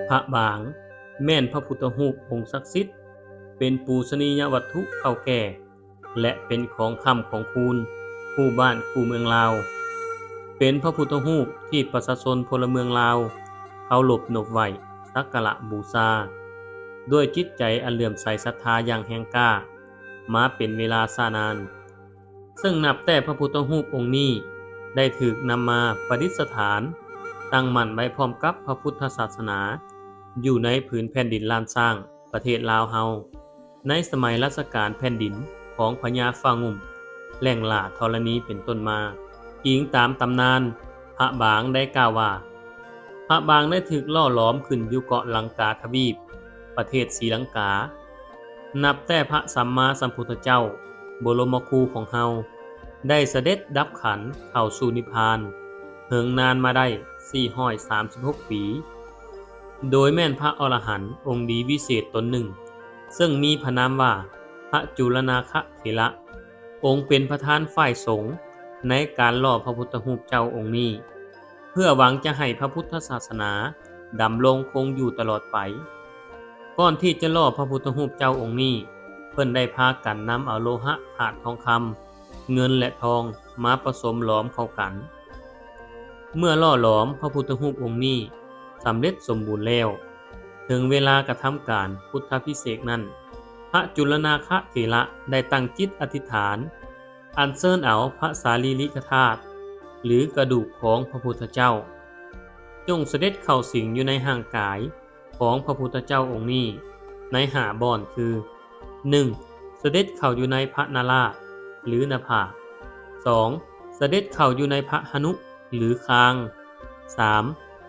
ພະບາງ ແມ່ນພະພຸດທະຮູບອົງສັກສິດ, ເປັນປູຊະນີຍະວັດຖຸເກົ່າແກ່ ແລະ ເປັນຂອງຄ້ຳຂອງຄູນຄູ່ບ້ານຄູ່ເມືອງລາວ. ເປັນພະພຸດທະຮູບທີ່ປະຊາຊົນພົນລະເມືອງລາວເຄົາລົບນົບໄຫວ້ ສັກກາລະບູຊາ ດ້ວຍຈິດໃຈອັນເຫຼື້ອມໃສສັດທາຢ່າງແຮງກ້າ ມາເປັນເວລາຊ້ານານ. ເຊິ່ງນັບແຕ່ພະພຸດທະຮູບອົງນີ້ໄດ້ຖືກນຳມາປະດິດສະຖານຕັ້ງໝັ້ນໄວ້ພ້ອມກັບພະພຸດທະສາສະໜາ ຢູ່ໃນຜືນແຜ່ນດິນລ້ານຊ້າງ ປະເທດລາວເຮົາ ໃນສະໄໝລັດຊະການແຜ່ນດິນຂອງພະຍາຟ້າງຸ່ມ ແຫຼ້ງຫຼ້າທໍລະນີເປັນຕົ້ນມາ. ອີງຕາມຕຳນານ, ພະບາງໄດ້ກ່າວວ່າ ພະບາງໄດ້ຖືກຫຼໍ່ຫຼອມຂຶ້ນຢູ່ເກາະລັງກາທະວີບ, ປະເທດສີລັງກາ. ນັບແຕ່ພະສຳມາສຳພຸດທະເຈົ້າ ບໍລົມຄູຂອງເຮົາ ໄດ້ສະເດັດດັບຂັນເຂົ້າສູ່ນິບພານ ເຫິງນານມາໄດ້ສີ່ຮ້ອຍສາມສິບຫົກປີ ໂດຍແມ່ນພະອໍລະຫັນອົງດີວິເສດຕົນໜຶ່ງ ເຊິ່ງມີພະນາມວ່າ ພະຈຸລະນາຄະເຖລະ ອົງເປັນປະທານຝ່າຍສົງໃນການຫຼໍ່ພະພຸດທະຮູບເຈົ້າອົງນີ້ ເພື່ອຫວັງຈະໃຫ້ພະພຸດທະສາສະໜາດຳລົງຄົງຢູ່ຕະຫຼອດໄປ. ກ່ອນທີ່ຈະຫຼໍ່ພະພຸດທະຮູບເຈົ້າອົງນີ້, ເພິ່ນໄດ້ພາກັນນຳເອົາໂລຫະທາດທອງຄຳ, ເງິນ ແລະ ທອງມາປະສົມຫຼອມເຂົ້າກັນ. ເມື່ອຫຼໍ່ຫຼອມພະພຸດທະຮູບອົງນີ້ສຳເລັດສົມບູນແລ້ວ, ເຖິງເວລາກະທຳການພຸດທະພິເສກນັ້ນ, ພະຈຸລະນາຄະເຖລະໄດ້ຕັ້ງຈິດອະທິຖານ ອັນເຊີນເອົາພະສາລີລິກະທາດ ຫຼື ກະດູກຂອງພະພຸດທະເຈົ້າ ຈົ່ງສະເດັດເຂົ້າສິງຢູ່ໃນຮ່າງກາຍຂອງພະພຸດທະເຈົ້າອົງນີ້ໃນຫ້າບ່ອນຄື ໜຶ່ງ ສະເດັດເຂົ້າຢູ່ໃນພະນາລາດ ຫຼື ໜ້າຜາກ, ສອງ ສະເດັດເຂົ້າຢູ່ໃນພະຫະນຸ ຫຼື ຄາງ, ສາມ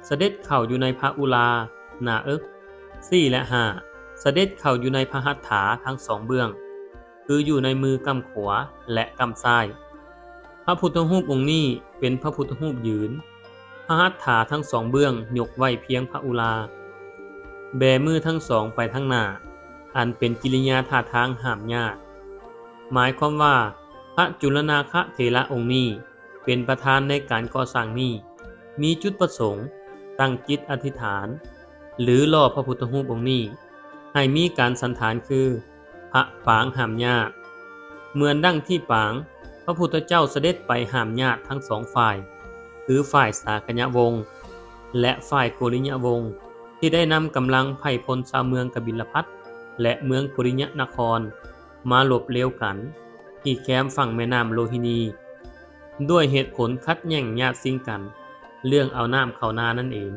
ສະເດັດເຂົ້າຢູ່ໃນພະອຸລາ ໜ້າເອິກ, ສີ່ ແລະ ຫ້າ ສະເດັດເຂົ້າຢູ່ໃນພະຫັດຖາທັງສອງເບື້ອງ ຄືຢູ່ໃນມືກ້ຳຂວາ ແລະ ກ້ຳຊ້າຍ. ພະພຸດທະຮູບອົງນີ້ເປັນພະພຸດທະຮູບຢືນ, ພະຫັດຖາທັງສອງເບື້ອງຍົກໄວ້ພຽງພະອຸລາ, ແບມືທັງສອງໄປທາງໜ້າ, ອັນເປັນກິລິຍາທ່າທາງຫ້າມຍາດ. ໝາຍຄວາມວ່າ ພະຈຸລະນາຄະເຖລະອົງນີ້ ເປັນປະທານໃນການກໍ່ສ້າງນີ້ ມີຈຸດປະສົງຕັ້ງຈິດອະທິຖານ ຫຼື ຫຼໍ່ພະພຸດທະຮູບອົງນີ້ ໃຫ້ມີການສັນຖານຄື ພະປາງຫ້າມຍາດ. ເໝືອນດັ່ງທີ່ປາງ ພະພຸດທະເຈົ້າສະເດັດໄປຫ້າມຍາດທັງສອງຝ່າຍ ຄືຝ່າຍສາກະຍະວົງ ແລະ ຝ່າຍໂກລິຍະວົງ ທີ່ໄດ້ນຳກຳລັງໄພພົນຊາວເມືອງກະບິນລະພັດ ແລະ ເມືອງໂກລິຍະນະຄອນ ມາລົບເລວກັນທີ່ແຄມຝັ່ງແມ່ນ້ຳໂລຫິນີ ດ້ວຍເຫດຜົນຂັດແຍ່ງຍາດຊິງກັນເລື່ອງເອົານ້ຳເຂົ້ານານັ້ນເອງ.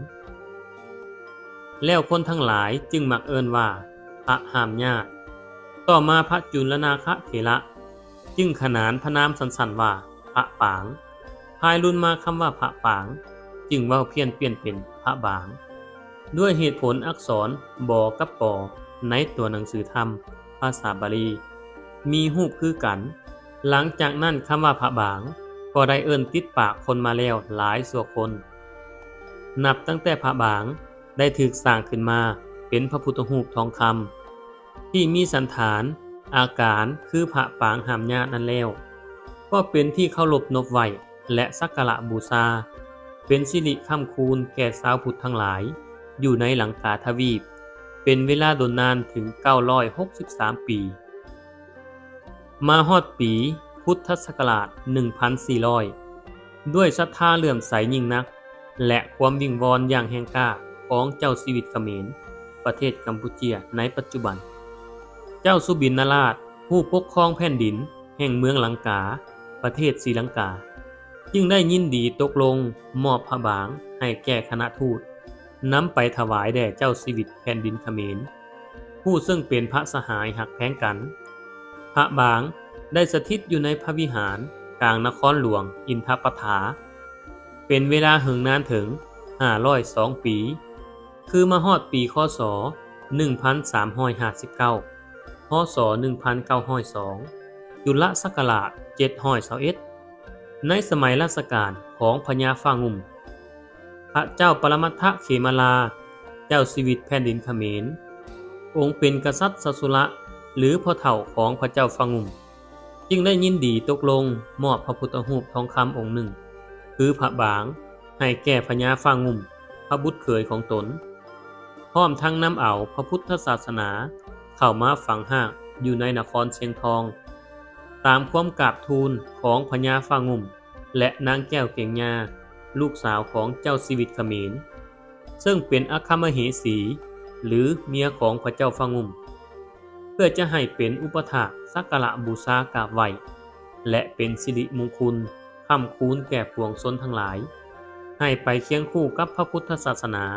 ແລ້ວຄົນທັງຫຼາຍຈຶ່ງມັກເອີ້ນວ່າ ພະຫ້າມຍາດ. ຕໍ່ມາພະຈຸລະນາຄະເຖລະຈຶ່ງຂະໜານພະນາມສັ້ນໆວ່າ ພະປາງ. ພາຍລຸນມາຄຳວ່າພະປາງຈຶ່ງເວົ້າພຽນປ່ຽນເປັນພະບາງ ດ້ວຍເຫດຜົນອັກສອນ ບ ກັບ ປ ໃນຕົວໜັງສືທຳພາສາບາລີ ມີຮູບຄືກັນ. ຫຼັງຈາກນັ້ນຄຳວ່າພະບາງກໍໄດ້ເອີ້ນຕິດປາກຄົນມາແລ້ວຫຼາຍຊົ່ວຄົນ. ນັບຕັ້ງແຕ່ພະບາງໄດ້ຖືກສ້າງຂຶ້ນມາເປັນພະພຸດທະຮູບທອງຄຳ ທີ່ມີສັນຖານອາການຄືພະປາງຫ້າມຍາດນັ້ນແລ້ວ ກໍເປັນທີ່ເຄົາລົບນົບໄຫວ້ ແລະ ສັກກາລະບູຊາ ເປັນສິລິຄ້ຳຄູນແກ່ຊາວພຸດທັງຫຼາຍຢູ່ໃນລັງກາທະວີບ ເປັນເວລາດົນນານເຖິງເກົ້າຮ້ອຍຫົກສິບສາມປີ. ມາຮອດປີພຸດທະສັກກະລາດໜຶ່ງພັນສີ່ຮ້ອຍ ດ້ວຍສັດທາເຫຼື້ອມໃສຍິ່ງນັກ ແລະ ຄວາມວິງວອນຢ່າງແຮງກ້າຂອງເຈົ້າຊີວິດຂະເໝນ ປະເທດກຳປູເຈຍໃນປັດຈຸບັນ, ເຈົ້າສຸບິນນະລາດ ຜູ້ປົກຄອງແຜ່ນດິນແຫ່ງເມືອງລັງກາ ປະເທດສີລັງກາ ຈຶ່ງໄດ້ຍິນດີຕົກລົງມອບພະບາງໃຫ້ແກ່ຄະນະທູດ ນຳໄປຖວາຍແດ່ເຈົ້າຊີວິດແຜ່ນດິນຂະເໝນ ຜູ້ເຊິ່ງເປັນພະສະຫາຍຮັກແພງກັນ. ພະບາງໄດ້ສະຖິດຢູ່ໃນພະວິຫານກາງນະຄອນຫຼວງອິນທະປະຖາ ເປັນເວລາເຫິງນານເຖິງຫ້າຮ້ອຍສອງປີ ຄືມາຮອດປີ ຄ.ສ. ໜຶ່ງພັນສາມຮ້ອຍຫ້າສິບເກົ້າ ພ.ສ. ໜຶ່ງພັນເກົ້າຮ້ອຍສອງ ຈຸລະສັກກະລາດເຈັດຮ້ອຍຊາວເອັດ ໃນສະໄໝລາຊະການຂອງພະຍາຟ້າງຸ່ມ ພະເຈົ້າປະລະມັດທະເຂມະລາ ເຈົ້າຊີວິດແຜ່ນດິນຂະເໝນ ອົງເປັນກະສັດສະສຸລະ ຫຼື ພໍ່ເຖົ້າຂອງພະເຈົ້າຟ້າງຸ່ມ ຈຶ່ງໄດ້ຍິນດີຕົກລົງມອບພະພຸດທະຮູບທອງຄຳອົງໜຶ່ງ ຄືພະບາງ ໃຫ້ແກ່ພະຍາຟ້າງຸ່ມ ພະບຸດເຂີຍຂອງຕົນ. ພ້ອມທັງນຳເອົາພະພຸດທະສາສະໜາເຂົ້າມາຝັງຮາກຢູ່ໃນນະຄອນຊຽງທອງ ຕາມຄວາມກາບທູນຂອງພະຍາຟ້າງຸ່ມ ແລະ ນາງແກ້ວເກງຍາ ລູກສາວຂອງເຈົ້າຊີວິດຂະເໝນ ເຊິ່ງເປັນອັກຄະມະເຫສີ ຫຼື ເມຍຂອງພະເຈົ້າຟ້າງຸ່ມ ເພື່ອຈະໃຫ້ເປັນອຸປະຖາກສັກກາລະບູຊາກາບໄຫວ້ ແລະ ເປັນສິລິມຸງຄຸນຄ້ຳຄູນແກ່ປວງຊົນທັງຫຼາຍ ໃຫ້ໄປຄຽງຄູ່ກັບພະພຸດທະສາສະໜາ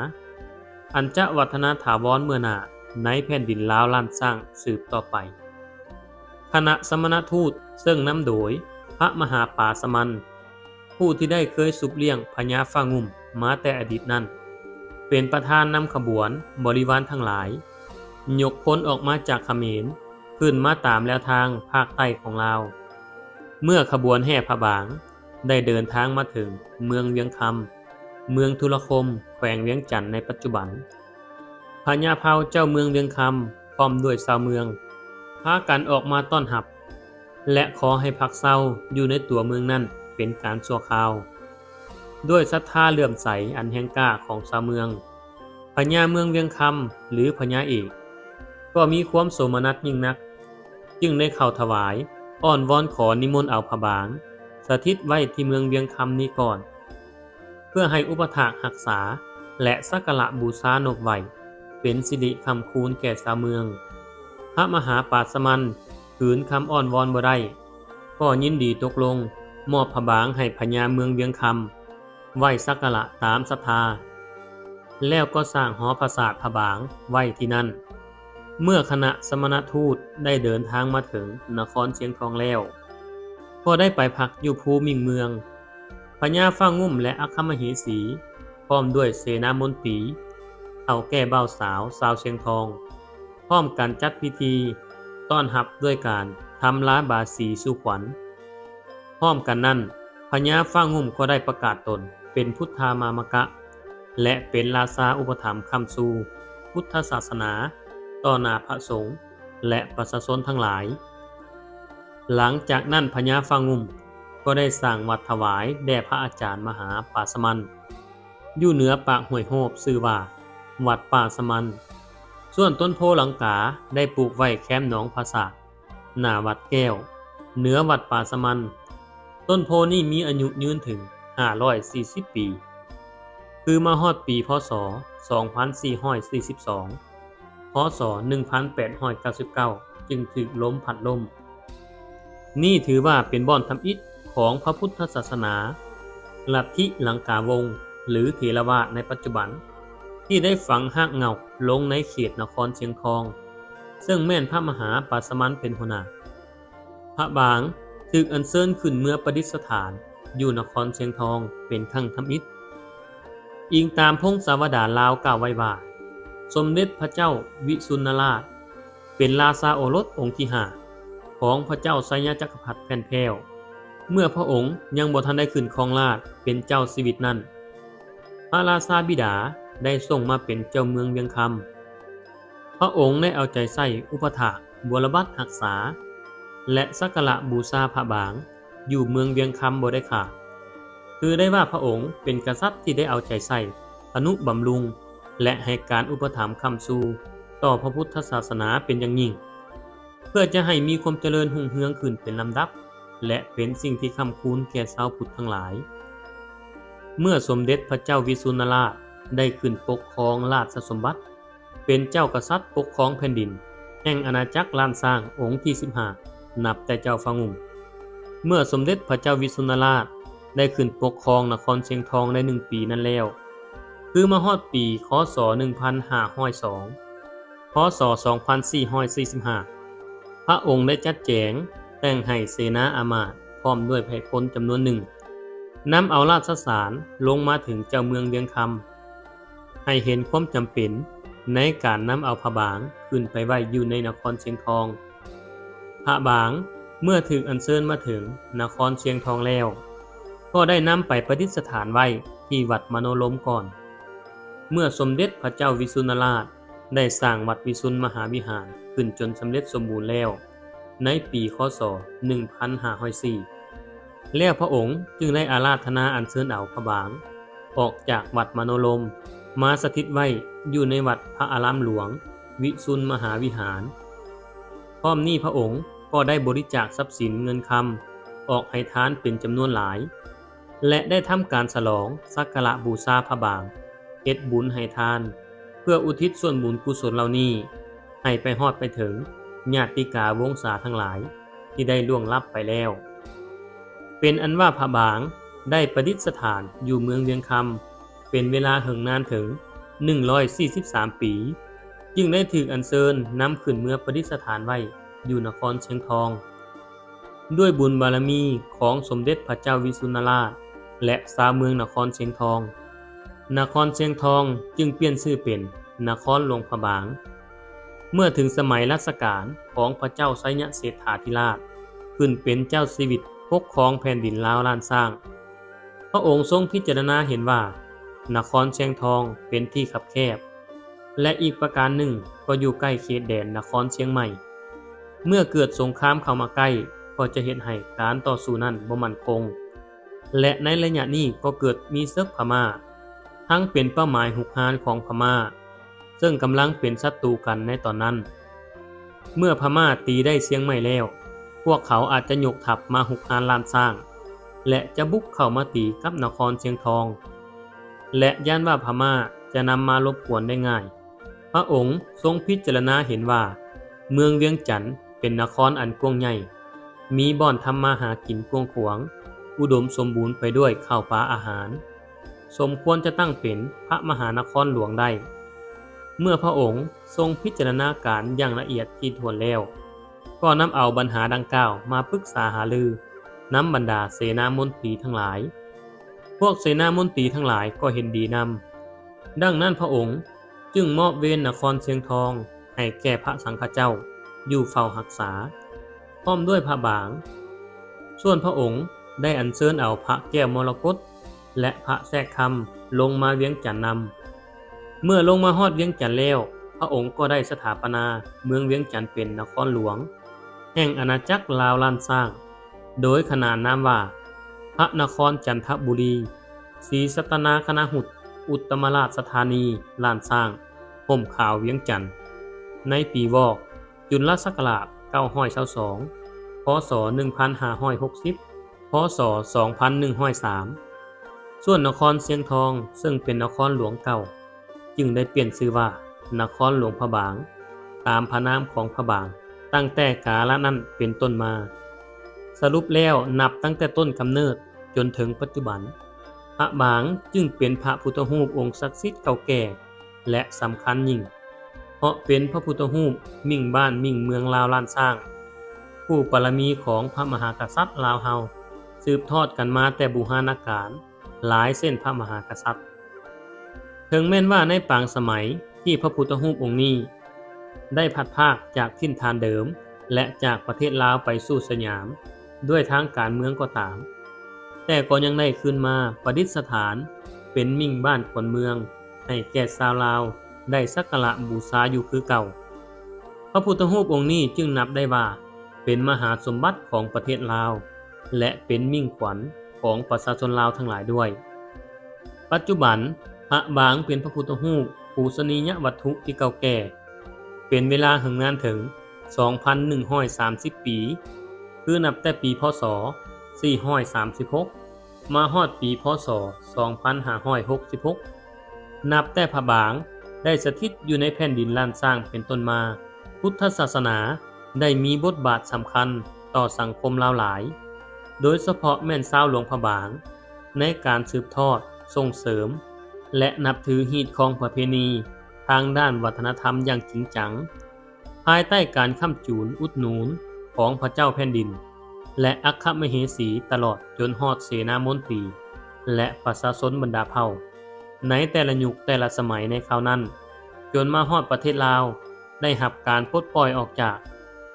ອັນຈະວັດທະນາຖາວອນເມືອໜ້າໃນແຜ່ນດິນລາວລ້ານຊ້າງສືບຕໍ່ໄປ. ຄະນະສະມະນະທູດເຊິ່ງນຳໂດຍພະມະຫາປາສະມັນ ຜູ້ທີ່ໄດ້ເຄີຍຊຸບລ້ຽງພະຍາຟ້າງຸ່ມມາແຕ່ອະດີດນັ້ນ ເປັນປະທານນຳຂະບວນບໍລິວານທັງຫຼາຍ ຍົກພົນອອກມາຈາກຂະເໝນ ຂຶ້ນມາຕາມແລວທາງພາກໃຕ້ຂອງລາວ. ເມື່ອຂະບວນແຫ່ພະບາງໄດ້ເດີນທາງມາເຖິງເມືອງວຽງຄຳ, ເມືອງທຸລະຄົມ, ແຂວງວຽງຈັນໃນປັດຈຸບັນ, ພະຍາເຜົ່າເຈົ້າເມືອງວຽງຄຳ ພ້ອມດ້ວຍຊາວເມືອງ ພາກັນອອກມາຕ້ອນຮັບ ແລະ ຂໍໃຫ້ພັກເຊົາຢູ່ໃນຕົວເມືອງນັ້ນເປັນການຊົ່ວຄາວ. ດ້ວຍສັດທາເຫຼື້ອມໃສອັນແຮງກ້າຂອງຊາວເມືອງ, ພະຍາເມືອງວຽງຄຳ ຫຼື ພະຍາເອກ ກໍມີຄວາມໂສມະນັດຍິ່ງນັກ, ຈຶ່ງໄດ້ເຂົ້າຖວາຍ, ອ້ອນວອນຂໍນິມົນເອົາພະບາງສະຖິດໄວ້ທີ່ເມືອງວຽງຄຳນີ້ກ່ອນ ເພື່ອໃຫ້ອຸປະຖາກຮັກສາ ແລະ ສັກກາລະບູຊານົບໄຫວ້ ເປັນສິລິຄ້ຳຄູນແກ່ຊາວເມືອງ. ພະມະຫາປາສະມັນ ຂືນຄຳອ້ອນວອນບໍ່ໄດ້ ກໍຍິນດີຕົກລົງມອບພະບາງໃຫ້ພະຍາເມືອງວຽງຄຳ ໄຫວ້ສັກກາລະຕາມສັດທາ ແລ້ວກໍສ້າງຫໍປາສາດພະບາງໄວ້ທີ່ນັ້ນ. ເມື່ອຄະນະສະມະນະທູດໄດ້ເດີນທາງມາເຖິງນະຄອນຊຽງທອງແລ້ວ ກໍໄດ້ໄປພັກຢູ່ພູມິ່ງເມືອງ. ພະຍາຟ້າງຸ່ມ ແລະ ອັກຄະມະເຫສີ ພ້ອມດ້ວຍເສນາມົນຕີ, ເຖົ້າແກ່ບ່າວສາວຊາວຊຽງທອງ ພ້ອມກັນຈັດພິທີຕ້ອນຮັບດ້ວຍການທຳລາບາສີສູ່ຂວັນ. ພ້ອມກັນນັ້ນ, ພະຍາຟ້າງຸ່ມກໍໄດ້ປະກາດຕົນເປັນພຸດທາມາມະກະ ແລະ ເປັນລາຊາອຸປະຖຳຄ້ຳຊູພຸດທະສາສະໜາຕໍ່ໜ້າພະສົງ ແລະ ປະຊາຊົນທັງຫຼາຍ. ຫຼັງຈາກນັ້ນພະຍາຟ້າງຸ່ມກໍໄດ້ສ້າງວັດຖວາຍແດ່ພະອາຈານມະຫາປາສະມັນ ຢູ່ເໜືອປາກຫ້ວຍໂຮບ ຊື່ວ່າວັດປ່າສະມັນ. ສ່ວນຕົ້ນໂພລັງກາໄດ້ປູກໄວ້ແຄມໜອງຜາສາກ ໜ້າວັດແກ້ວ ເໜືອວັດປ່າສະມັນ. ຕົ້ນໂພນີ້ມີອາຍຸຍືນເຖິງຫ້າຮ້ອຍສີ່ສິບປີ ຄືມາຮອດປີ ພ.ສ. ສອງພັນສີ່ຮ້ອຍສີ່ສິບສອງ ພ.ສ. ໜຶ່ງພັນແປດຮ້ອຍເກົ້າສິບເກົ້າ ຈຶ່ງຖືກລົມພັດລົ້ມ. ນີ້ຖືວ່າເປັນບ່ອນທຳອິດຂອງພະພຸດທະສາສະໜາ ລັດທິລັງກາວົງ ຫຼື ເຖລະວາດໃນປັດຈຸບັນ ທີ່ໄດ້ຝັງຮາກເຫງົ້າລົງໃນເຂດນະຄອນຊຽງທອງ ເຊິ່ງແມ່ນພະມະຫາປາສະມັນເປັນຫົວໜ້າ. ພະບາງຖືກອັນເຊີນຂຶ້ນເມືອປະດິດສະຖານຢູ່ນະຄອນຊຽງທອງເປັນຄັ້ງທຳອິດ. ອີງຕາມພົງສາວະດາລາວກ່າວໄວ້ວ່າ ສົມເດັດພະເຈົ້າວິສຸນນະລາດ ເປັນລາຊາໂອລົດອົງທີຫ້າ ຂອງພະເຈົ້າໄຊຍະຈັກກະພັດແຜ່ນແພ້ວ ເມື່ອພະອົງຍັງບໍ່ທັນໄດ້ຂຶ້ນຄອງລາດເປັນເຈົ້າຊີວິດນັ້ນ ພະລາຊາບິດາໄດ້ສົ່ງມາເປັນເຈົ້າເມືອງວຽງຄຳ. ພະອົງໄດ້ເອົາໃຈໃສ່ອຸປະຖາກ, ບົວລະບັດຮັກສາ ແລະ ສັກກາລະບູຊາພະບາງຢູ່ເມືອງວຽງຄຳບໍ່ໄດ້ຂາດ. ຖືໄດ້ວ່າພະອົງເປັນກະສັດທີ່ໄດ້ເອົາໃຈໃສ່ ທະນຸບຳລຸງ ແລະ ໃຫ້ການອຸປະຖຳຄ້ຳຊູຕໍ່ພະພຸດທະສາສະໜາເປັນຢ່າງຍິ່ງ ເພື່ອຈະໃຫ້ມີຄວາມຈະເລີນຮຸ່ງເຮືອງຂຶ້ນເປັນລຳດັບ ແລະ ເປັນສິ່ງທີ່ຄ້ຳຄູນແກ່ຊາວພຸດທັງຫຼາຍ. ເມື່ອສົມເດັດພະເຈົ້າວິສຸນນະລາດໄດ້ຂຶ້ນປົກຄອງລາຊະສົມບັດ ເປັນເຈົ້າກະສັດປົກຄອງແຜ່ນດິນແຫ່ງອານາຈັກລ້ານຊ້າງອົງທີສິບຫ້າ ນັບແຕ່ເຈົ້າຟ້າງຸ່ມ. ເມື່ອສົມເດັດພະເຈົ້າວິສຸນນະລາດໄດ້ຂຶ້ນປົກຄອງນະຄອນຊຽງທອງໄດ້ໜຶ່ງປີນັ້ນແລ້ວ ຄືມາຮອດປີ ຄ.ສ. ໜຶ່ງພັນຫ້າຮ້ອຍສອງ ພ.ສ. ສອງພັນສີ່ຮ້ອຍສີ່ສິບຫ້າ ພະອົງໄດ້ຈັດແຈງແຕ່ງໃຫ້ເສນາອາມາດ ພ້ອມດ້ວຍໄພພົນຈຳນວນໜຶ່ງ ນຳເອົາລາຊະສານລົງມາເຖິງເຈົ້າເມືອງວຽງຄຳ ໃຫ້ເຫັນຄວາມຈຳເປັນໃນການນຳເອົາພະບາງຂຶ້ນໄປໄວ້ຢູ່ໃນນະຄອນຊຽງທອງ. ພະບາງເມື່ອຖືກອັນເຊີນມາເຖິງນະຄອນຊຽງທອງແລ້ວ ກໍໄດ້ນຳໄປປະດິດສະຖານໄວ້ທີ່ວັດມະໂນລົມກ່ອນ. ເມື່ອສົມເດັດພະເຈົ້າວິສຸນນະລາດ ໄດ້ສ້າງວັດວິສຸນມະຫາວິຫານຂຶ້ນຈົນສຳເລັດສົມບູນແລ້ວ ໃນປີ ຄ.ສ. ໜຶ່ງພັນຫ້າຮ້ອຍສີ່ ແລ້ວພະອົງຈຶ່ງໄດ້ອາລາທະນາອັນເຊີນເອົາພະບາງອອກຈາກວັດມະໂນລົມ ມາສະຖິດໄວ້ຢູ່ໃນວັດພະອາຣາມຫຼວງວິສຸນມະຫາວິຫານ. ພ້ອມນີ້ພະອົງກໍໄດ້ບໍລິຈາກຊັບສິນເງິນຄຳອອກໃຫ້ທານເປັນຈຳນວນຫຼາຍ ແລະ ໄດ້ທຳການສະຫຼອງສັກກາລະບູຊາພະບາງ, ເຮັດບຸນໃຫ້ທານ ເພື່ອອຸທິດສ່ວນບຸນກຸສົນເຫຼົ່ານີ້ໃຫ້ໄປຮອດໄປເຖິງຍາດຕິກາວົງສາທັງຫຼາຍທີ່ໄດ້ລ່ວງລັບໄປແລ້ວ. ເປັນອັນວ່າພະບາງໄດ້ປະດິດສະຖານຢູ່ເມືອງວຽງຄຳ ເປັນເວລາເຫິງນານເຖິງໜຶ່ງຮ້ອຍສີ່ສິບສາມປີ, ຈຶ່ງໄດ້ຖືກອັນເຊີນນຳຂຶ້ນເມືອປະດິດສະຖານໄວ້ຢູ່ນະຄອນຊຽງທອງ. ດ້ວຍບຸນບາລະມີຂອງສົມເດັດພະເຈົ້າວິສຸນນະລາດ ແລະ ຊາວເມືອງນະຄອນຊຽງທອງ, ນະຄອນຊຽງທອງຈຶ່ງປ່ຽນຊື່ເປັນນະຄອນຫຼວງພະບາງ. ເມື່ອເຖິງສະໄໝລັດຊະການຂອງພະເຈົ້າໄຊຍະເສດຖາທິລາດ ຂຶ້ນເປັນເຈົ້າຊີວິດປົກຄອງແຜ່ນດິນລາວລ້ານຊ້າງ, ພະອົງຊົງພິຈາລະນາເຫັນວ່ານະຄອນຊຽງທອງເປັນທີ່ຄັບແຄບ ແລະ ອີກປະການໜຶ່ງກໍຢູ່ໃກ້ເຂດແດນນະຄອນຊຽງໃໝ່. ເມື່ອເກີດສົງຄາມເຂົ້າມາໃກ້ ກໍຈະເຮັດໃຫ້ການຕໍ່ສູ້ນັ້ນບໍ່ໝັ້ນຄົງ ແລະ ໃນໄລຍະນີ້ກໍເກີດມີເສິກພະມ້າ ທັງເປັນເປົ້າໝາຍຮຸກຮານຂອງພະມ້າ ເຊິ່ງກຳລັງເປັນສັດຕູກັນໃນຕອນນັ້ນ. ເມື່ອພະມ້າຕີໄດ້ຊຽງໃໝ່ແລ້ວ, ພວກເຂົາອາດຈະຍົກທັບມາຮຸກຮານລ້ານຊ້າງ ແລະ ຈະບຸກເຂົ້າມາຕີກັບນະຄອນຊຽງທອງ ແລະ ຢ້ານວ່າພະມ້າຈະນຳມາລົບກວນໄດ້ງ່າຍ. ພະອົງຊົງພິຈາລະນາເຫັນວ່າ ເມືອງວຽງຈັນເປັນນະຄອນອັນກວ້າງໃຫຍ່, ມີບ່ອນທຳມາຫາກິນກວ້າງຂວາງ, ອຸດົມສົມບູນໄປດ້ວຍເຂົ້າປາອາຫານ, ສົມຄວນຈະຕັ້ງເປັນພະມະຫານະຄອນຫຼວງໄດ້. ເມື່ອພະອົງຊົງພິຈາລະນາການຢ່າງລະອຽດຖີ່ຖ້ວນແລ້ວ, ກໍນຳເອົາບັນຫາດັ່ງກ່າວມາປຶກສາຫາລືນຳບັນດາເສນາມົນຕີທັງຫຼາຍ. ພວກເສນາມົນຕີທັງຫຼາຍກໍເຫັນດີນຳ. ດັ່ງນັ້ນພະອົງຈຶ່ງມອບເວນນະຄອນຊຽງທອງໃຫ້ແກ່ພະສັງຄະເຈົ້າຢູ່ເຝົ້າຮັກສາ ພ້ອມດ້ວຍພະບາງ. ສ່ວນພະອົງໄດ້ອັນເຊີນເອົາພະແກ້ວມໍລະກົດ ແລະ ພະແຊກຄຳລົງມາວຽງຈັນນຳ. ເມື່ອລົງມາຮອດວຽງຈັນແລ້ວ, ພະອົງກໍໄດ້ສະຖາປະນາເມືອງວຽງຈັນເປັນນະຄອນຫຼວງແຫ່ງອານາຈັກລາວລ້ານຊ້າງ, ໂດຍຂະໜານນາມວ່າ ພະນະຄອນຈັນທະບູລີ, ສີສັດຕະນາຄະນະຫຸດ, ອຸດຕະມະລາຊະທານີລ້ານຊ້າງ, ຮົ່ມຂາວວຽງຈັນ, ໃນປີວອກ ຈຸນລະສັກກະລາດເກົ້າຮ້ອຍຊາວສອງ ພ.ສ. ໜຶ່ງພັນຫ້າຮ້ອຍຫົກສິບ ພ.ສ. ສອງພັນໜຶ່ງຮ້ອຍສາມ. ສ່ວນນະຄອນຊຽງທອງ ເຊິ່ງເປັນນະຄອນຫຼວງເກົ່າ ຈຶ່ງໄດ້ປ່ຽນຊື່ວ່ານະຄອນຫຼວງພະບາງ ຕາມພະນາມຂອງພະບາງ ຕັ້ງແຕ່ກາລະນັ້ນເປັນຕົ້ນມາ. ສະຫຼຸບແລ້ວ ນັບຕັ້ງແຕ່ຕົ້ນກຳເນີດຈົນເຖິງປັດຈຸບັນ, ພະບາງຈຶ່ງເປັນພະພຸດທະຮູບອົງສັກສິດເກົ່າແກ່ ແລະ ສຳຄັນຍິ່ງ ເພາະເປັນພະພຸດທະຮູບມິ້ງບ້ານມິ້ງເມືອງລາວລ້ານຊ້າງ, ຜູ້ປາລະມີຂອງພະມະຫາກະສັດລາວເຮົາ ສືບທອດກັນມາແຕ່ບູຮານະການ ຫຼາຍເຊັ່ນພະມະຫາກະສັດ. ເຖິງແມ່ນວ່າໃນປາງສະໄໝທີ່ພະພຸດທະຮູບອົງນີ້ໄດ້ພັດພາກຈາກຖິ່ນຖານເດີມ ແລະ ຈາກປະເທດລາວໄປສູ່ສະຫຍາມ ດ້ວຍທາງການເມືອງກໍຕາມ, ແຕ່ກໍຍັງໄດ້ຄືນມາປະດິດສະຖານເປັນມິ້ງບ້ານຂວັນເມືອງ ໃຫ້ແກ່ຊາວລາວໄດ້ສັກກາລະບູຊາຢູ່ຄືເກົ່າ. ພະພຸດທະຮູບອົງນີ້ຈຶ່ງນັບໄດ້ວ່າເປັນມະຫາສົມບັດຂອງປະເທດລາວ ແລະ ເປັນມິ້ງຂວັນຂອງປະຊາຊົນລາວທັງຫຼາຍດ້ວຍ. ປັດຈຸບັນ, ພະບາງເປັນພະພຸດທະຮູບປູຊະນີຍະວັດຖຸທີ່ເກົ່າແກ່ ເປັນເວລາເຫິງນານເຖິງສອງພັນໜຶ່ງຮ້ອຍສາມສິບປີ, ຄືນັບແຕ່ປີ ພ.ສ. ສີ່ຮ້ອຍສາມສິບຫົກ ມາຮອດປີ ພ.ສ. ສອງພັນຫ້າຮ້ອຍຫົກສິບຫົກ. ນັບແຕ່ພະບາງໄດ້ສະຖິດຢູ່ໃນແຜ່ນດິນລ້ານຊ້າງເປັນຕົ້ນມາ, ພຸດທະສາສະໜາໄດ້ມີບົດບາດສຳຄັນຕໍ່ສັງຄົມລາວຫຼາຍ, ໂດຍສະເພາະແມ່ນຊາວຫຼວງພະບາງ ໃນການສືບທອດ, ສົ່ງເສີມ ແລະ ນັບຖືຮີດຄອງປະເພນີທາງດ້ານວັດທະນະທຳຢ່າງຈິງຈັງ. ພາຍໃຕ້ການຄ້ຳຈູນອຸດໜູນຂອງພະເຈົ້າແຜ່ນດິນ ແລະ ອັກຄະມະເຫສີ ຕະຫຼອດຈົນຮອດເສນາມົນຕີ ແລະ ປະຊາຊົນບັນດາເຜົ່າ ໃນແຕ່ລະຍຸກແຕ່ລະສະໄໝໃນຄາວນັ້ນ, ຈົນມາຮອດປະເທດລາວ ໄດ້ຮັບການປົດປ່ອຍອອກຈາກ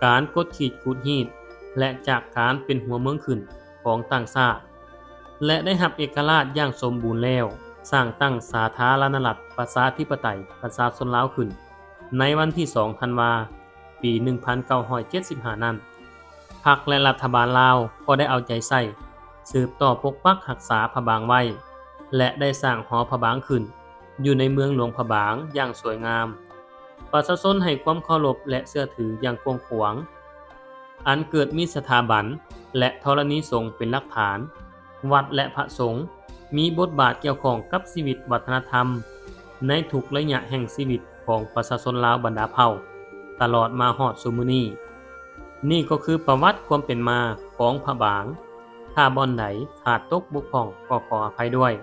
ການກົດຂີ່ດຂູດຮີດ ແລະ ຈາກການເປັນຫົວເມືອງຂຶ້ນຂອງຕ່າງຊາດ ແລະ ໄດ້ຮັບເອກະລາດຢ່າງສົມບູນແລ້ວ, ສ້າງຕັ້ງສາທາລະນະລັດປະຊາທິປະໄຕປະຊາຊົນລາວຂຶ້ນ ໃນວັນທີສອງ ທັນວາ ປີໜຶ່ງພັນເກົ້າຮ້ອຍເຈັດສິບຫ້ານັ້ນ, ພັກ ແລະ ລັດຖະບານລາວກໍໄດ້ເອົາໃຈໃສ່ ສືບຕໍ່ປົກປັກຮັກສາພະບາງໄວ້ ແລະ ໄດ້ສ້າງຫໍພະບາງຂຶ້ນ ຢູ່ໃນເມືອງຫຼວງພະບາງຢ່າງສວຍງາມ. ປະຊາຊົນໃຫ້ຄວາມເຄົາລົບ ແລະ ເຊື່ອຖືຢ່າງກວ້າງຂວາງ, ອັນເກີດມີສະຖາບັນ ແລະ ທໍລະນີສົງເປັນຫຼັກຖານ. ວັດ ແລະ ພະສົງມີບົດບາດກ່ຽວຂ້ອງກັບຊີວິດວັດທະນະທຳໃນທຸກໄລຍະແຫ່ງຊີວິດຂອງປະຊາຊົນລາວບັນດາເຜົ່າ ຕະຫຼອດມາຮອດຊຸມມື້ນີ້. ນີ້ກໍຄືປະຫວັດຄວາມເປັນມາຂອງພະບາງ. ຖ້າບ່ອນໃດຂາດຕົກບົກຜ່ອງກໍຂໍອະໄພດ້ວຍ.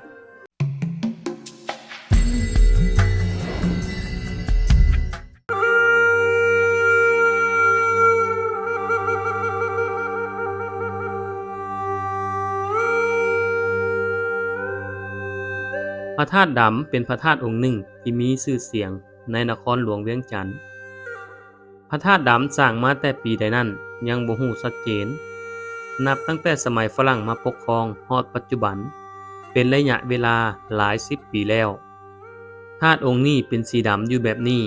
ພະທາດດຳເປັນພະທາດອົງໜຶ່ງທີ່ມີຊື່ສຽງໃນນະຄອນຫຼວງວຽງຈັນ. ພະທາດດຳສ້າງມາແຕ່ປີໃດນັ້ນຍັງບໍ່ຮູ້ຊັດເຈນ, ນັບຕັ້ງແຕ່ສະໄໝຝຣັ່ງມາປົກຄອງຮອດປັດຈຸບັນ ເປັນໄລຍະເວລາຫຼາຍສິບປີແລ້ວ. ທາດອົງນີ້ເປັນສີດຳຢູ່ແບບນີ້,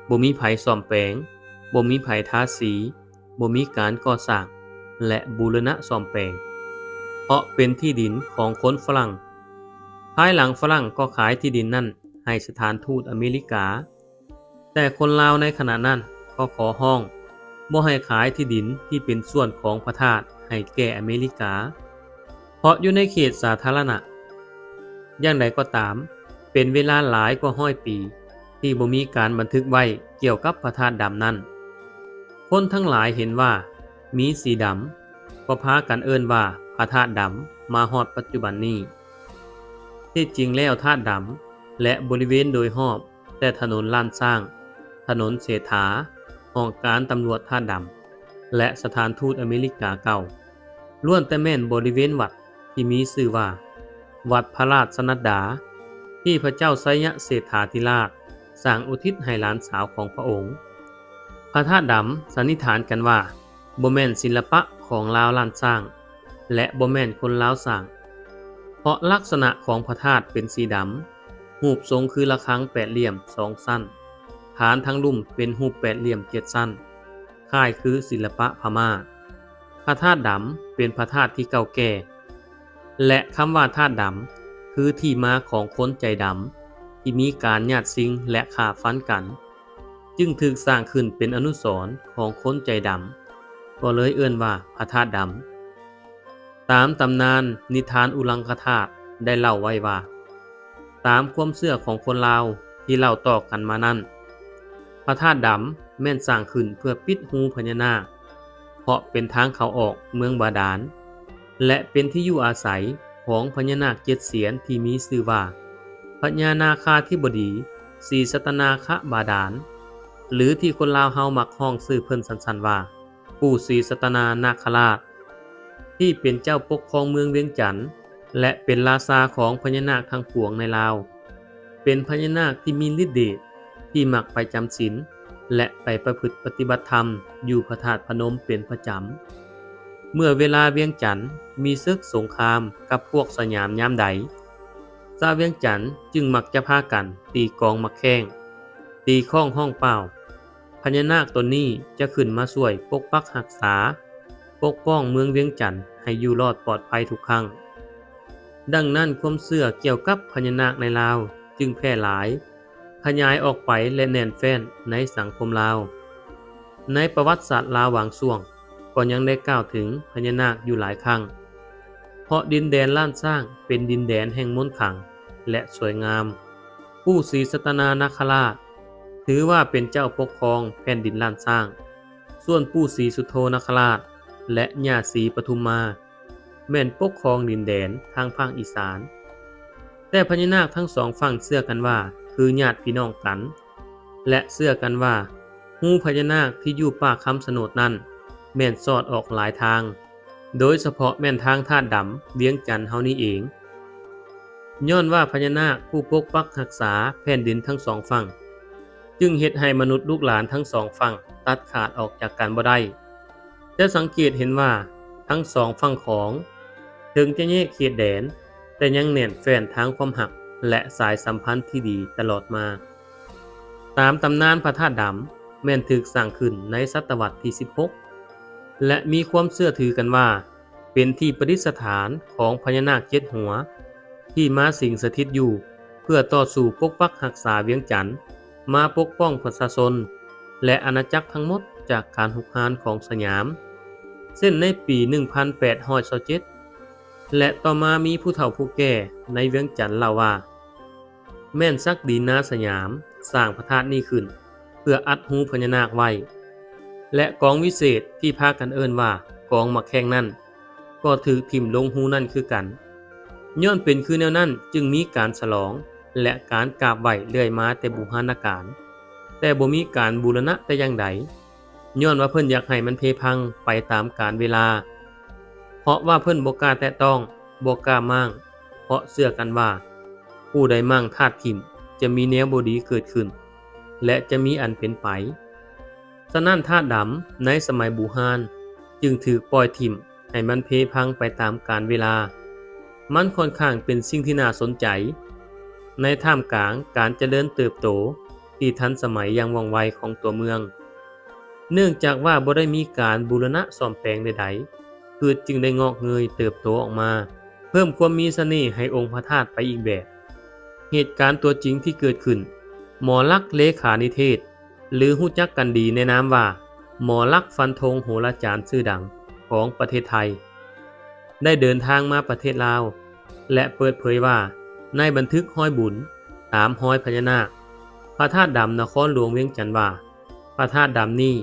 ບໍ່ມີໃຜສ້ອມແປງ, ບໍ່ມີໃຜທາສີ, ບໍ່ມີການກໍ່ສ້າງ ແລະ ບູລະນະສ້ອມແປງ, ເພາະເປັນທີ່ດິນຂອງຄົນຝຣັ່ງ. ພາຍຫຼັງຝຣັ່ງກໍຂາຍທີ່ດິນນັ້ນໃຫ້ສະຖານທູດອາເມລິກາ. ແຕ່ຄົນລາວໃນຂະນະນັ້ນກໍຂໍຮ້ອງບໍ່ໃຫ້ຂາຍທີ່ດິນທີ່ເປັນສ່ວນຂອງພະທາດໃຫ້ແກ່ອາເມລິກາ, ເພາະຢູ່ໃນເຂດສາທາລະນະ. ຢ່າງໃດກໍຕາມ, ເປັນເວລາຫຼາຍກວ່າຮ້ອຍປີທີ່ບໍ່ມີການບັນທຶກໄວ້ກ່ຽວກັບພະທາດດຳນັ້ນ. ຄົນທັງຫຼາຍເຫັນວ່າມີສີດຳ ກໍພາກັນເອີ້ນວ່າພະທາດດຳ ມາຮອດປັດຈຸບັນນີ້. ທີ່ຈິງແລ້ວທາດດຳ ແລະ ບໍລິເວນໂດຍຮອບ ແຕ່ຖະໜົນລ້ານຊ້າງ, ຖະໜົນເສດຖາ, ຫ້ອງການຕຳຫຼວດທາດດຳ ແລະ ສະຖານທູດອາເມລິກາເກົ່າ ລ້ວນແຕ່ແມ່ນບໍລິເວນວັດທີ່ມີຊື່ວ່າ ວັດພະລາຊະນັດດາ ທີ່ພະເຈົ້າໄຊຍະເສດຖາທິລາດສ້າງອຸທິດໃຫ້ຫຼານສາວຂອງພະອົງ. ພະທາດດຳສັນນິຖານກັນວ່າ ບໍ່ແມ່ນສິລະປະຂອງລາວລ້ານຊ້າງ ແລະ ບໍ່ແມ່ນຄົນລາວສ້າງ, ເພາະລັກສະນະຂອງພະທາດເປັນສີດຳ, ຮູບຊົງຄືລະຄັງແປດຫຼ່ຽມສອງຊັ້ນ, ຖານທາງລຸ່ມເປັນຮູບແປດຫຼ່ຽມເຈັດຊັ້ນ, ຄ້າຍຄືສິລະປະພະມ້າ. ພະທາດດຳເປັນພະທາດທີ່ເກົ່າແກ່ ແລະ ຄຳວ່າທາດດຳ ຄືທີ່ມາຂອງຄົນໃຈດຳ ທີ່ມີການຍາດຊິງ ແລະ ຂ້າຟັນກັນ. ຈຶ່ງຖືກສ້າງຂຶ້ນເປັນອະນຸສອນຂອງຄົນໃຈດຳ, ກໍເລີຍເອີ້ນວ່າພະທາດດຳ. ຕາມຕຳນານນິທານອຸລັງຄະທາດໄດ້ເລົ່າໄວ້ວ່າ, ຕາມຄວາມເຊື່ອຂອງຄົນລາວທີ່ເລົ່າຕໍ່ກັນມານັ້ນ, ພະທາດດຳແມ່ນສ້າງຂຶ້ນເພື່ອປິດຮູພະຍານາກ, ເພາະເປັນທາງເຂົ້າອອກເມືອງບາດານ ແລະ ເປັນທີ່ຢູ່ອາໄສຂອງພະຍານາກເຈັດສຽນທີ່ມີຊື່ວ່າ ພະຍານາຄາທິບໍດີສີສັດຕະນາຄະບາດານ ຫຼື ທີ່ຄົນລາວເຮົາມັກຮ້ອງຊື່ເພິ່ນສັ້ນໆວ່າ ປູ່ສີສັດຕະນານາຄະລາດ ທີ່ເປັນເຈົ້າປົກຄອງເມືອງວຽງຈັນ ແລະ ເປັນລາຊາຂອງພະຍານາກທັງປວງໃນລາວ. ເປັນພະຍານາກທີ່ມີລິດເດດ ທີ່ມັກໄປຈຳສິນ ແລະ ໄປປະພຶດປະຕິບັດທຳຢູ່ພະທາດພະນົມເປັນປະຈຳ. ເມື່ອເວລາວຽງຈັນມີເສິກສົງຄາມກັບພວກສະຫຍາມຍາມໃດ, ຊາວວຽງຈັນຈຶ່ງມັກຈະພາກັນຕີກອງໝາກແຂ້ງ, ຕີຄ້ອງຮ້ອງປ່າວ. ພະຍານາກຕົນນີ້ຈະຂຶ້ນມາຊ່ວຍປົກປັກຮັກສາ, ປົກປ້ອງເມືອງວຽງຈັນໃຫ້ຢູ່ລອດປອດໄພທຸກຄັ້ງ. ດັ່ງນັ້ນ, ຄວາມເຊື່ອກ່ຽວກັບພະຍານາກໃນລາວຈຶ່ງແຜ່ຫຼາຍ, ຂະຫຍາຍອອກໄປ ແລະ ແໜ້ນແຟ້ນໃນສັງຄົມລາວ. ໃນປະຫວັດສາດລາວບາງຊ່ວງ ກໍຍັງໄດ້ກ່າວເຖິງພະຍານາກຢູ່ຫຼາຍຄັ້ງ, ເພາະດິນແດນລ້ານຊ້າງເປັນດິນແດນແຫ່ງມົນຂລັງ ແລະ ສວຍງາມ. ປູ່ສີສັດຕະນານາຄະລາດ ຖືວ່າເປັນເຈົ້າປົກຄອງແຜ່ນດິນລ້ານຊ້າງ, ສ່ວນປູ່ສີສຸດໂທນາຄະລາດ ແລະ ຍ່າສີປະທຸມມາ ແມ່ນປົກຄອງດິນແດນທາງພາກອີສານ. ແຕ່ພະຍານາກທັງສອງຝັ່ງເຊື່ອກັນວ່າຄືຍາດພີ່ນ້ອງກັນ ແລະ ເຊື່ອກັນວ່າຮູພະຍານາກທີ່ຢູ່ປ່າຄຳຊະໂນດນັ້ນ ແມ່ນສອດອອກຫຼາຍທາງ, ໂດຍສະເພາະແມ່ນທາງທາດດຳວຽງຈັນເຮົານີ້ເອງ. ຍ້ອນວ່າພະຍານາກຜູ້ປົກປັກຮັກສາແຜ່ນດິນທັງສອງຝັ່ງ, ຈຶ່ງເຮັດໃຫ້ມະນຸດລູກຫຼານທັງສອງຝັ່ງຕັດຂາດອອກຈາກກັນບໍ່ໄດ້. ຈະສັງເກດເຫັນວ່າທັງສອງຝັ່ງຂອງ ເຖິງຈະແຍກເຂດແດນ, ແຕ່ຍັງແໜ້ນແຟ້ນທາງຄວາມຮັກ ແລະ ສາຍສຳພັນທີ່ດີຕະຫຼອດມາ. ຕາມຕຳນານພະທາດດຳແມ່ນຖືກສ້າງຂຶ້ນໃນສະຕະວັດທີສິບຫົກ ແລະ ມີຄວາມເຊື່ອຖືກັນວ່າ ເປັນທີ່ປະດິດສະຖານຂອງພະຍານາກເຈັດຫົວ ທີ່ມາສິງສະຖິດຢູ່ ພື່ອຕໍ່ສູ້ປົກປັກຮັກສາວຽງຈັນ, ມາປົກປ້ອງປະຊາຊົນ ແລະ ອານາຈັກທັງໝົດຈາກການຮຸກຮານຂອງສຍາມ, ເຊັ່ນໃນປີໜຶ່ງພັນແປດຮ້ອຍຊາວເຈັດ ແລະ ຕໍ່ມາມີຜູ້ເຖົ້າຜູ້ແກ່ໃນວຽງຈັນເລົ່າວ່າ ແມ່ນສັກດິນນາສຍາມສ້າງພະທາດນີ້ຂຶ້ນ ເພື່ອອັດຮູພະຍານາກໄວ້ ແລະ ກອງວິເສດທີ່ພາກັນເອີ້ນວ່າກອງໝາກແຂ້ງນັ້ນ ກໍຖືກຖິ້ມລົງຮູນັ້ນຄືກັນ. ຍ້ອນເປັນຄືແນວນັ້ນຈຶ່ງມີການສະຫຼອງ ແລະ ການກາບໄຫວ້ເລື້ອຍມາແຕ່ບູຮານະການ, ແຕ່ບໍ່ມີການບູລະນະແຕ່ຢ່າງໃດ, ຍ້ອນວ່າເພິ່ນຢາກໃຫ້ມັນເພພັງໄປຕາມການເວລາ, ເພາະວ່າເພິ່ນບໍ່ກ້າແຕະຕ້ອງ, ບໍ່ກ້າມ້າງ, ເພາະເຊື່ອກັນວ່າ ຜູ້ໃດມ້າງທາດຖິ້ມ ຈະມີແນວບໍ່ດີເກີດຂຶ້ນ ແລະ ຈະມີອັນເປັນໄປ. ສະນັ້ນ ທາດດຳໃນສະໄໝບູຮານຈຶ່ງຖືກປ່ອຍຖິ້ມໃຫ້ມັນເພພັງໄປຕາມການເວລາ. ມັນຂ້ອນຂ້າງເປັນສິ່ງທີ່ໜ້າສົນໃຈ ໃນທ່າມກາງການຈະເລີນເຕີບໂຕທີ່ທັນສະໄໝຢ່າງວ່ອງໄວຂອງຕົວເມືອງ. ເນື່ອງຈາກວ່າບໍ່ໄດ້ມີການບູລະນະສ້ອມແປງໃດໆ, ພືດຈຶ່ງໄດ້ງອກເງີຍເຕີບໂຕອອກມາ, ເພີ່ມຄວາມມີສະເໜ່ໃຫ້ອົງພະທາດໄປອີກແບບ. ເຫດການຕົວຈິງທີ່ເກີດຂຶ້ນ, ໝໍລັກເລຂານິເທດ ຫຼື ຮູ້ຈັກກັນດີໃນນາມວ່າ ໝໍລັກຟັນທົງໂຫລາຈານຊື່ດັງຂອງປະເທດໄທ ໄດ້ເດີນທາງມາປະເທດລາວ ແລະ ເປີດເຜີຍວ່າ ໃນບັນທຶກຮ້ອຍບຸນຕາມຮອຍພະຍານາກ ພະທາດດຳນະຄອນຫຼວງວຽງຈັນວ່າ ພະທາດດຳນີ້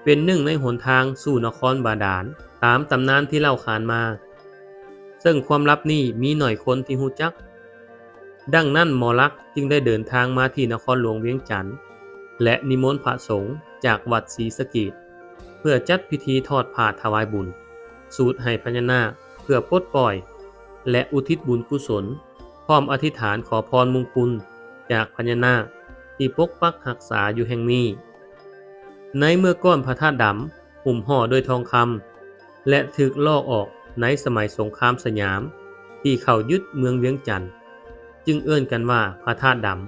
ເປັນໜຶ່ງໃນຫົນທາງສູ່ນະຄອນບາດານ ຕາມຕຳນານທີ່ເລົ່າຂານມາ, ເຊິ່ງຄວາມລັບນີ້ມີໜ້ອຍຄົນທີ່ຮູ້ຈັກ. ດັ່ງນັ້ນ ໝໍລັກຈຶ່ງໄດ້ເດີນທາງມາທີ່ນະຄອນຫຼວງວຽງຈັນ ແລະ ນິມົນພະສົງຈາກວັດສີສະເກດ ເພື່ອຈັດພິທີທອດຜ້າຖວາຍບຸນ, ສູດໃຫ້ພະຍານາກເພື່ອປົດປ່ອຍ ແລະ ອຸທິດບຸນກຸສົນ, ພ້ອມອະທິຖານຂໍພອນມຸງຄຸນຈາກພະຍານາກທີ່ປົກປັກຮັກສາຢູ່ແຫ່ງນີ້. ໃນເມື່ອກ່ອນພະທາດດຳຫຸ້ມຫໍ່ດ້ວຍທອງຄຳ ແລະ ຖືກລອກອອກໃນສະໄໝສົງຄາມສະຫຍາມທີ່ເຂົ້າຍຶດເມືອງວຽງຈັນ ຈຶ່ງເອີ້ນກັນວ່າພະທາດດຳ.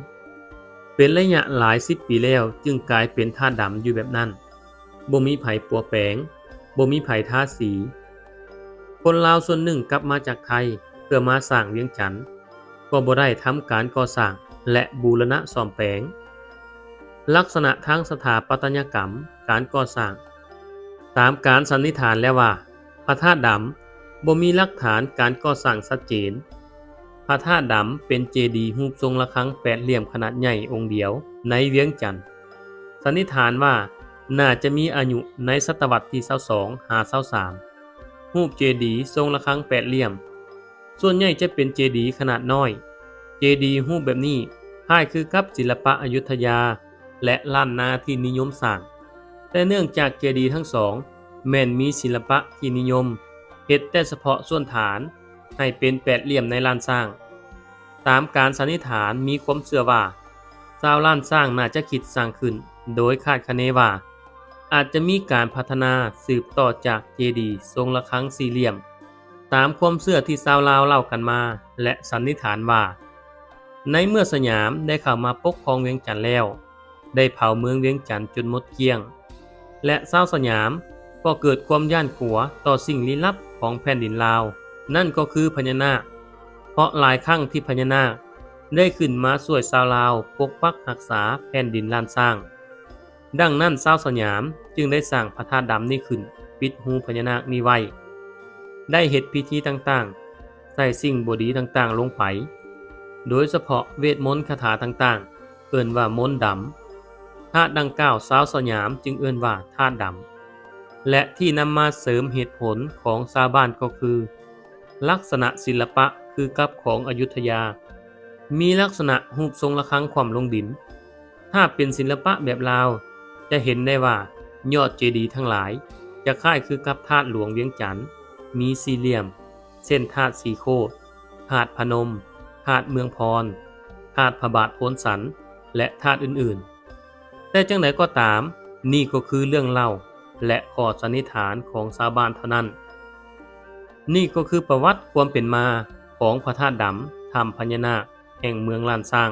ເປັນໄລຍະຫຼາຍສິບປີແລ້ວຈຶ່ງກາຍເປັນທາດດຳຢູ່ແບບນັ້ນ, ບໍ່ມີໃຜປົວແປງ, ບໍ່ມີໃຜທາສີ. ຄົນລາວສ່ວນໜຶ່ງກັບມາຈາກໄທເພື່ອມາສ້າງວຽງຈັນ ກໍບໍ່ໄດ້ທຳການກໍ່ສ້າງ ແລະ ບູລະນະສ້ອມແປງ. ລັກສະນະທາງສະຖາປັດຕະຍະກຳການກໍ່ສ້າງ, ຕາມການສັນນິຖານແລ້ວວ່າ ພະທາດດຳບໍ່ມີຫຼັກຖານການກໍ່ສ້າງຊັດເຈນ. ພະທາດດຳເປັນເຈດີຮູບຊົງລະຄັງແປດຫຼ່ຽມຂະໜາດໃຫຍ່ອົງດຽວໃນວຽງຈັນ. ສັນນິຖານວ່າໜ້າຈະມີອາຍຸໃນສະຕະວັດທີຊາວສອງຫາຊາວສາມ. ຮູບເຈດີຊົງລະຄັງແປດຫຼ່ຽມ ສ່ວນໃຫຍ່ຈະເປັນເຈດີຂະໜາດນ້ອຍ. ເຈດີຮູບແບບນີ້ຄ້າຍຄືກັບສິລະປະອະຍຸດທະຍາ ແລະ ລ້ານນາທີ່ນິຍົມສ້າງ, ແຕ່ເນື່ອງຈາກເຈດີທັງສອງແມ່ນມີສິລະປະທີ່ນິຍົມ, ເຮັດແຕ່ສະເພາະສ່ວນຖານໃຫ້ເປັນແປດຫຼ່ຽມໃນລ້ານຊ້າງ. ຕາມການສັນນິຖານມີຄວາມເຊື່ອວ່າ ຊາວລ້ານຊ້າງໜ້າຈະຄິດສ້າງຂຶ້ນ ໂດຍຄາດຄະເນວ່າ ອາດຈະມີການພັດທະນາສືບຕໍ່ຈາກເຈດີຊົງລະຄັງສີ່ຫຼ່ຽມ ຕາມຄວາມເຊື່ອທີ່ຊາວລາວເລົ່າກັນມາ ແລະ ສັນນິຖານວ່າ ໃນເມື່ອສະຫຍາມໄດ້ເຂົ້າມາປົກຄອງວຽງຈັນແລ້ວ ໄດ້ເຜົາເມືອງວຽງຈັນຈົນໝົດກ້ຽງ ແລະ ຊາວສະຫຍາມກໍເກີດຄວາມຢ້ານກົວຕໍ່ສິ່ງລີ້ລັບຂອງແຜ່ນດິນລາວ, ນັ້ນກໍຄືພະຍານາກ, ເພາະຫຼາຍຄັ້ງທີ່ພະຍານາກໄດ້ຂຶ້ນມາຊ່ວຍຊາວລາວປົກປັກຮັກສາແຜ່ນດິນລ້ານຊ້າງ. ດັ່ງນັ້ນ ຊາວສະຫຍາມຈຶ່ງໄດ້ສ້າງພະທາດດຳນີ້ຂຶ້ນ ປິດຮູພະຍານາກນີ້ໄວ້, ໄດ້ເຮັດພິທີຕ່າງໆ, ໃສ່ສິ່ງບໍ່ດີຕ່າງໆລົງໄປ, ໂດຍສະເພາະເວດມົນຄາຖາຕ່າງໆ ເອີ້ນວ່າມົນດຳ. ທາດດັ່ງກ່າວຊາວສະຫຍາມຈຶ່ງເອີ້ນວ່າທາດດຳ ແລະ ທີ່ນຳມາເສີມເຫດຜົນຂອງຊາວບ້ານກໍຄື ລັກສະນະສິລະປະຄືກັບຂອງອະຍຸດທະຍາ, ມີລັກສະນະຮູບຊົງລະຄັງຂວ້ຳລົງດິນ. ຖ້າເປັນສິລະປະແບບລາວ ຈະເຫັນໄດ້ວ່າຍອດເຈດີທັງຫຼາຍຈະຄ້າຍຄືກັບທາດຫຼວງວຽງຈັນ, ມີສີ່ຫຼ່ຽມ, ເຊັ່ນ ທາດສີໂຄດ, ທາດພະນົມ, ທາດເມືອງພອນ, ທາດພະບາດໂພນສັນ ແລະ ທາດອື່ນໆ. ແຕ່ຈັ່ງໃດກໍຕາມ, ນີ້ກໍຄືເລື່ອງເລົ່າ ແລະ ຂໍ້ສັນນິຖານຂອງຊາວບ້ານເທົ່ານັ້ນ. ນີ້ກໍຄືປະຫວັດຄວາມເປັນມາຂອງພະທາດດຳ ຖ້ຳພະຍານາກ ແຫ່ງເມືອງລ້ານຊ້າງ.